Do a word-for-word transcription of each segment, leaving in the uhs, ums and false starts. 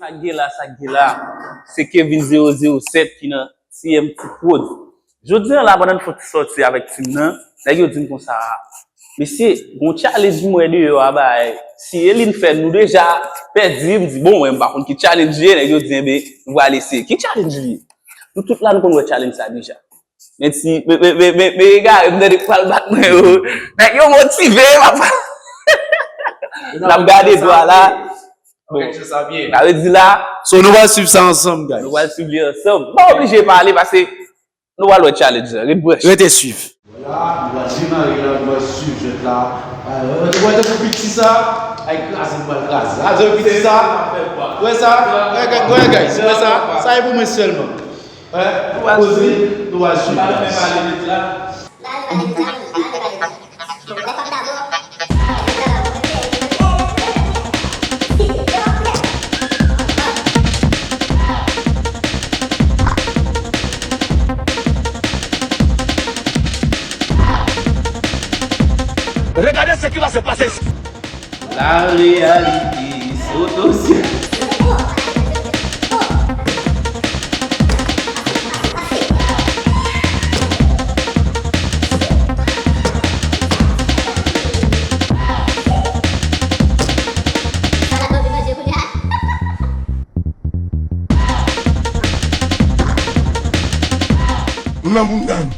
Sa k gen la, sa k gen la, se Kevin zewo zewo sèt ki nan T M T Prod. Jodi a la, pandan n fè ti sòti avèk team nan, nèg yo di m konsa, mesye, gon challenge m wè deyò a bay. Si e li n fè, nou deja pèdi. M di, bon, mwen, m pa konn ki challenge li ye. Nèg yo di, enben, nou pral eseye. Ki challenge li ye? Nou tout la, nou konn wè challenge sa deja. Men ti, men, men, men, men, men egare m tande k pral bat mwen yo. Nèg yo motive, papa. N ap gade dwa la. Bon, sa vle di la. So, nou pral swiv sa ansanm, guys. Nou pral swiv li ansanm. Pa oblije pale, paske nou pral wè challenge la. Ret branche. Rete swiv. Vwala, nou pral demare la, nou pral swiv jwèt la. Euh, nou wè tankou piti sa, ay kraze, nou pral kraze. A, jwenn piti sa. Wè sa? Wè, guys, wè sa? Sa e pou mwen sèlman. Wè, nou pral poze, nou pral swiv, guys. Regardez ce qui va se passer ici. La réalité sot au ciel. Nou nan bounda nou.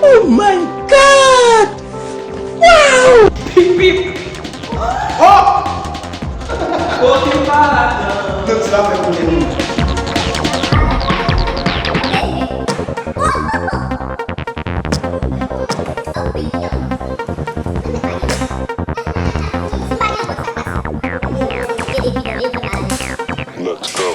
Oh my God! Wow! Pip, pip. Oh! Kote pa ladan? Menm si l ap fè kote nou. Let's go.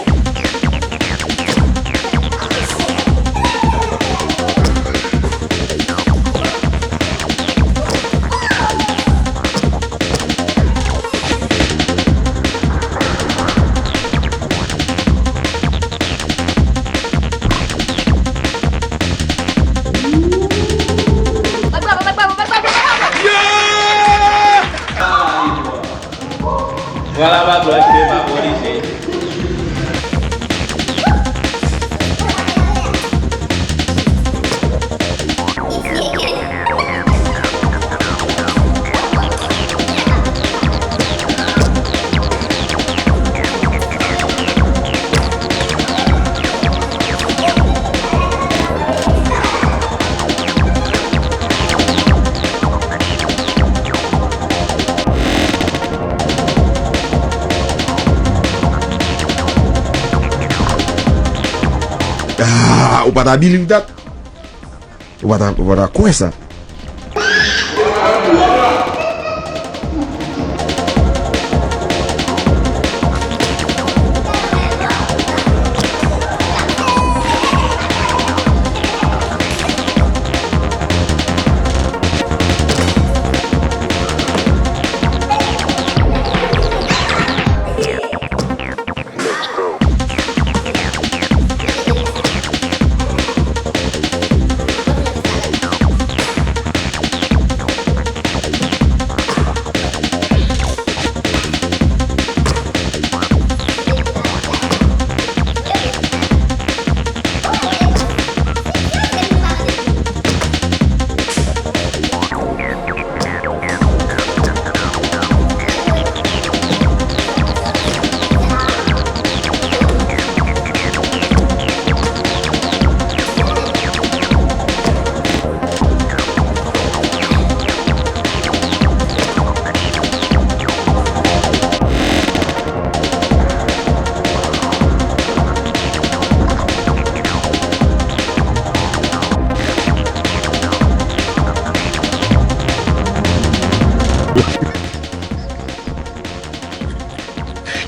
Vwala, pa blan, ki pa bò lije. Ah, ou pa ta believe that? Ou pa ta, ou pa ta kwè sa.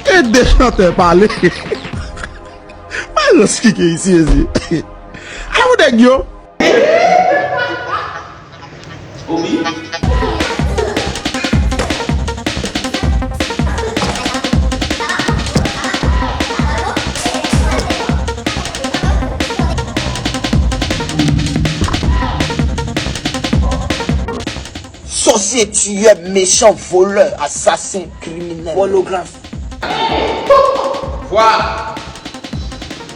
E de chantè pale. Pa rans ki gen isi, isi. Alò, nèg yo. Sòsye, tiyè, mechan, volè, asasen, kriminèl, pònograf. Vwa.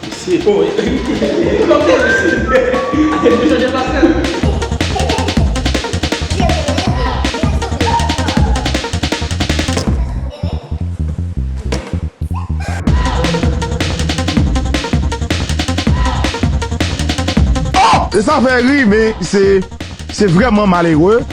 Mesye. Oh, kòm te mesye. Mesye chanje pastèl. Oh! E sa fè ri, men se, se vrèman malere.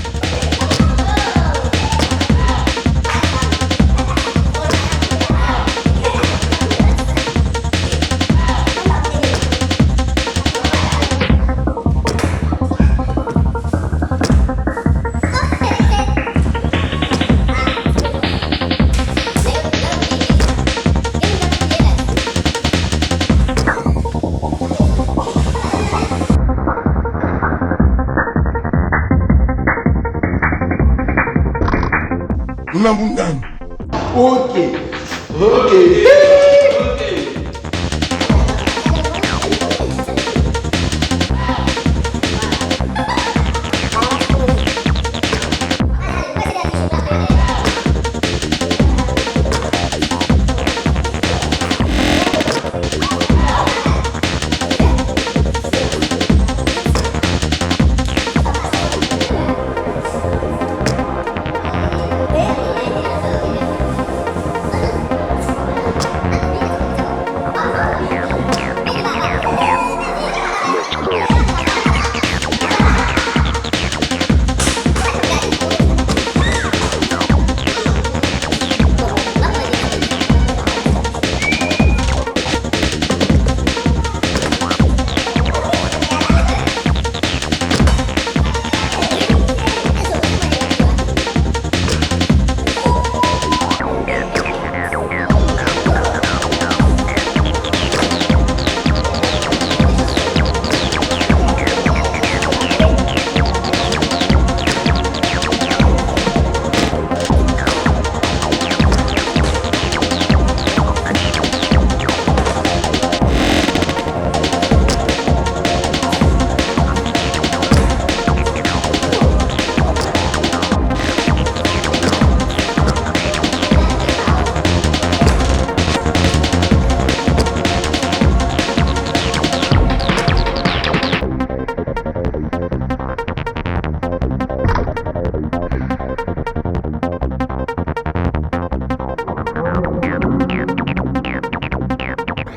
Nou nan bounda n. Ok. Ok.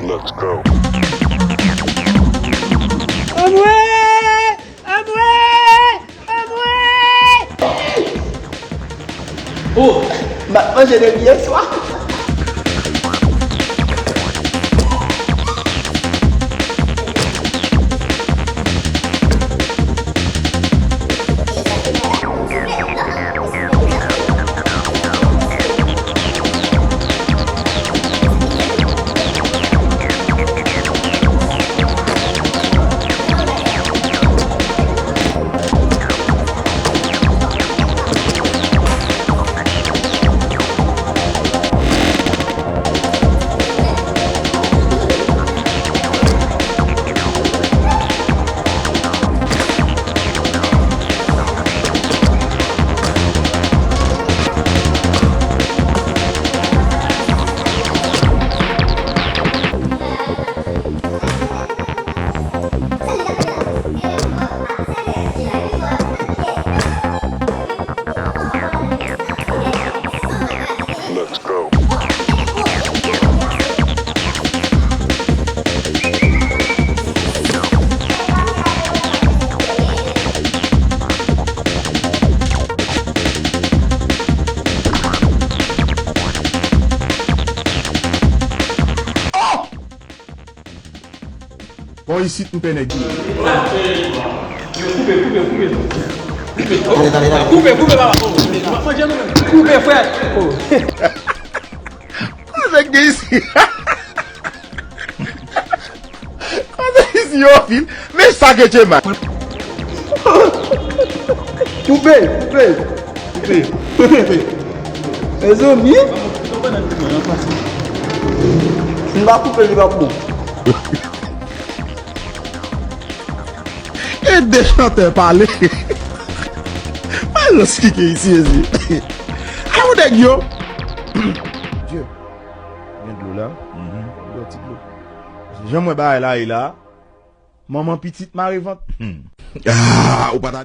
Let's go. Anmwey! Anmwey! Anmwey! Oh, m ap manje depi yè swa. Bon, isit m pè nèg. Koupe, koupe, koupe. Koupe, koupe, papa. Koupe, frè. Koze k gen isi? Koze isi yo fin. Men sa ke Chema. Koupe, koupe. Koupe. Mezanmi. Si n pa koupe, li p ap bon. E de chantè pale. Mwen jis kike isi, ezi. A ou nèg yo. Dye. Gen dlo la. Yon ti dlo. Jan mwen bagay la ye la. Manman pitit mare vant. Ah, ou pa ta